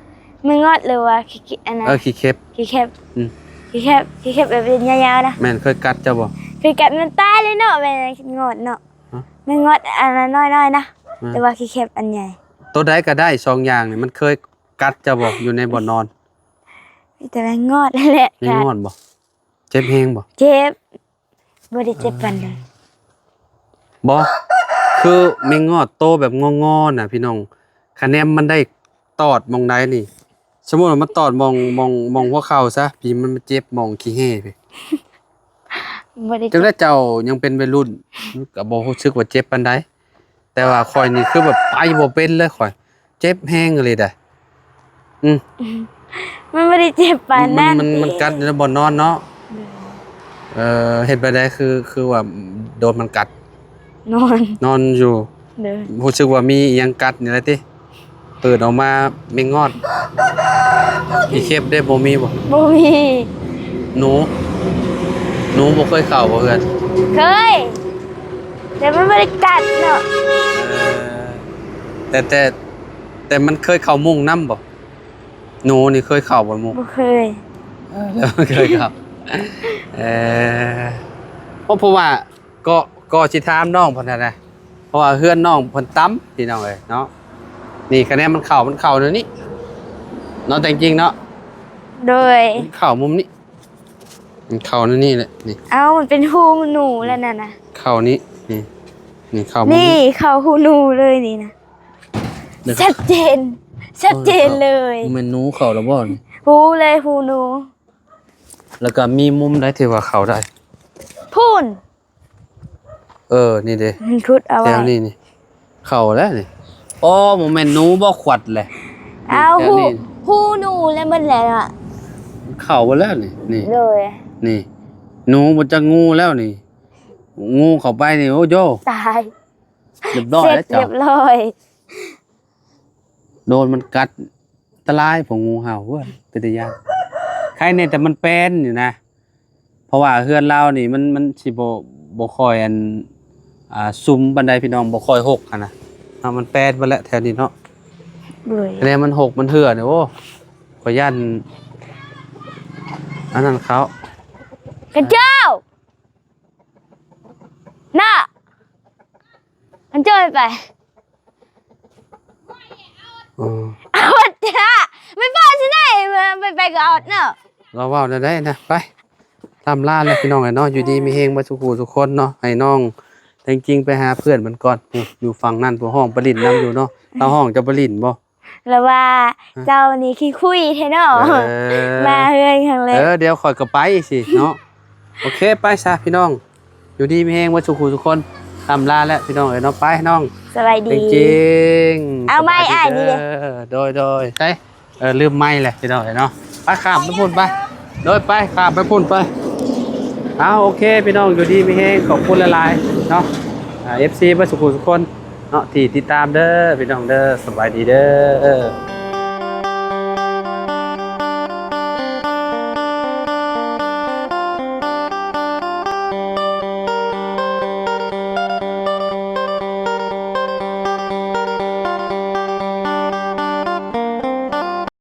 ແມງງອດ ຫຼືວ່າຂີ້ ອັນນັ້ນ ເອີ ຂີ້ເຂັບ. ຂີ້ເຂັບ. ອືມ ຂີ້ເຂັບ ຂີ້ເຂັບແບບຍາວໆນະ. ແມ່ນ ເຄີຍກັດເຈົ້າບໍ່? ເຄີຍກັດ ມັນຕາຍເລີຍເນາະ ແມງງອດເນາະ. ຮະ? ແມງງອດອັນນ້ອຍໆນະ. ອືມ ແຕ່ວ່າຂີ້ເຂັບອັນໃຫຍ່. ໂຕໃດກະໄດ້ ສອງຢ່າງນີ້ ມັນເຄີຍກັດເຈົ້າບໍ່ ຢູ່ໃນບ່ອນນອນ? ມີແຕ່ແມງງອດຫັ້ນແຫຼະ. ແມງງອດບໍ່? ເຈັບແຮງບໍ່? ເຈັບ. ບໍ່ໄດ້ເຈັບປານໃດ. ບໍ່ ຄືແມງງອດໂຕແບບງໍໆນະ ພີ່ນ້ອງ ຄະແນມມັນໄດ້ຕອດໝ່ອງໃດນີ້ ສົມມຸດວ່າມັນຕອດໝ່ອງ ໝ່ອງ ໝ່ອງຫົວເຂົ່າຊະ ພີ້ມັນມາເຈັບໝ່ອງຂີ້ແຮ່ພີ້. ບໍ່ໄດ້ເຈັບ. ຈັ່ງໃດເຈົ້າຍັງເປັນໄວລຸ້ນ ກະບໍ່ຮູ້ສຶກວ່າເຈັບປານໃດ. ແຕ່ວ່າຂ້ອຍນີ້ຄືແບບໄປບໍ່ເປັນເລີຍຂ້ອຍ ເຈັບແຮງອີ່ຫຼີໃດ໋. ອືມ ມັນບໍ່ໄດ້ເຈັບປານນັ້ນ ມັນ ມັນ ມັນກັດຢູ່ໃນບ່ອນນອນເນາະ. ໂດຍ. ເອີ ເຮັດແບບໃດ ຄື ຄືວ່າໂດນມັນກັດ? ນອນ ນອນຢູ່. ໂດຍ. ຮູ້ສຶກວ່າມີອີ່ຫຍັງກັດນີ້ແຫຼະຕິ? ເປີດອອກມາແມງງອດ ຂີ້ເຂັບເດ້ ບໍ່ມີບໍ່? ບໍ່ມີ. ໜູ ໜູບໍ່ເຄີຍເຂົ້າບໍ່ເຮືອນ? ເຄີຍ ແຕ່ມັນບໍ່ໄດ້ກັດເນາະ. ເອີ ແຕ່ ແຕ່ ແຕ່ມັນເຄີຍເຂົ້າມຸ້ງນຳບໍ່? ໜູນີ້ເຄີຍເຂົ້າບໍ່ມຸ້ງ? ບໍ່ເຄີຍ. ເອີ ແລ້ວມັນເຄີຍເຂົ້າ. ເອີ ເພາະ ເພາະວ່າ ກໍ ກໍຊິຖາມນ້ອງເພິ່ນຫັ້ນນະ ເພາະວ່າເຮືອນນ້ອງເພິ່ນຕ່ຳ ພີ່ນ້ອງເອີຍເນາະ. ນີ້ຄະແນນມັນເຂົ້າ ມັນເຂົ້າແນວນີ້ເນາະ ແຕ່ຈິງເນາະ. ໂດຍ. ມັນເຂົ້າມຸມນີ້ ມັນເຂົ້າແນວນີ້ແຫຼະ ນີ້. ເອົ້າ ມັນເປັນຮູໜູແລ້ວນັ້ນນະ. ເຂົ້ານີ້ ນີ້ ນີ້ເຂົ້າມຸມນີ້ ນີ້ເຂົ້າຮູໜູເລີຍນີ້ນະ. ເດີ ຊັດເຈນ ຊັດເຈນເລີຍ. ເອີ ບໍ່ແມ່ນໜູເຂົ້າແລ້ວບໍ່ນີ້? ຮູ້ເລີຍ ຮູໜູ. ແລ້ວກໍມີມຸມໃດທີ່ວ່າເຂົ້າໄດ້? ພຸ້ນ. ເອີ ນີ້ເດ້ ມັນຂຸດເອົາໄວ້ ແຖວນີ້ນີ້ ເຂົ້າແລ້ວນີ້. ອໍ ບໍ່ແມ່ນໜູບໍ່ຂວັດແຫຼະ. ອ້າວ ຮູ ຮູໜູແລ້ວໝົດແລ້ວອະ ເຂົ້າໝົດແລ້ວນີ້ ນີ້. ໂດຍ. ນີ້ ໜູບໍ່ຈັກງູແລ້ວນີ້ ງູເຂົ້າໄປນີ້ ໂອ້ໂຢ ຕາຍ ຮຽບຮ້ອຍແລ້ວເຈົ້າ ຮຽບຮ້ອຍ. ໂດນມັນກັດ ອັນຕະລາຍພວກງູເຫົ່າເວີ້ຍ ເປັນຕາຢ້ານ. ໄຄແນ່ແຕ່ມັນແປນນີ້ນະ ເພາະວ່າເຮືອນລາວນີ້ມັນ ມັນຊິບໍ່ ບໍ່ຄ່ອຍອັນ ອ່າ ຊຸມປານໃດພີ່ນ້ອງ ບໍ່ຄ່ອຍຮົກຫັ້ນນະ. ເອົາ ມັນແປນໝົດແລ້ວແຖວນີ້ເນາະ. ໂດຍ. ແນວມັນຮົກມັນເຖື່ອນີ້ ໂອ້ ຂ້ອຍຢ້ານອັນນັ້ນເຂົາ ກະເຈົ້າ ນະ ມັນເຈີໄປ ເອີ ເອົາເດ ມັນເວົ້າຊິໄດ້ ໄປ ໄປກໍເອົາເນາະ. ລາວເວົ້າແນວໃດນະ ໄປ ລ່ຳລາແລ້ວພີ່ນ້ອງເອີຍເນາະ. ຢູ່ດີມີແຮງເບິດທຸກຜູ້ທຸກຄົນເນາະ ໃຫ້ນ້ອງແຕ ງຈິງໄປຫາເພື່ອນມັນກ່ອນ ຢູ່ຝັ່ງນັ້ນ ຜູ້ຮ້ອງໄປຫຼິ້ນນຳຢູ່ເນາະ. ລາວຮ້ອງ ເຈົ້າໄປຫຼິ້ນບໍ່? ລາວວ່າ ຮະ? ເຈົ້ານີ້ຂີ້ຄຸຍແທ້ເນາະ ເອີ ມາເຮືອນຄັ້ງແລກ. ເອີ ດຽວຂ້ອຍກໍໄປຊິເນາະ. ໂອເຄ ໄປຊະພີ່ນ້ອງ ຢູ່ດີມີແຮງເບິດສູ່ຜູ້ສູ່ຄົນ. ລ່ຳລາແລ້ວພີ່ນ້ອງເອີຍເນາະ ໄປນ້ອງ ສະບາຍດີ. ເອົາໄມ້ອ້າຍນີ້ເດ້. ໂດຍໆ ໃສ ເອີ ລືມໄມ້ແຫຼະພີ່ນ້ອງເອີຍເນາະ. ໄປ ຂ້າມໄປພຸ້ນໄປ. ໂດຍ ໄປ ຂ້າມໄປພຸ້ນໄປ. ເອົາ ໂອເຄພີ່ນ້ອງ ຢູ່ດີມີແຮງ ຂອບຄຸນຫຼາຍໆເນາະ ເອັຟຊີ ເບິດສູ່ຜູ້ສູ່ຄົນເນາະ ທີ່ຕິດຕາມເດີພີ່ນ້ອງເດີ. ສະບາຍດີເດີ.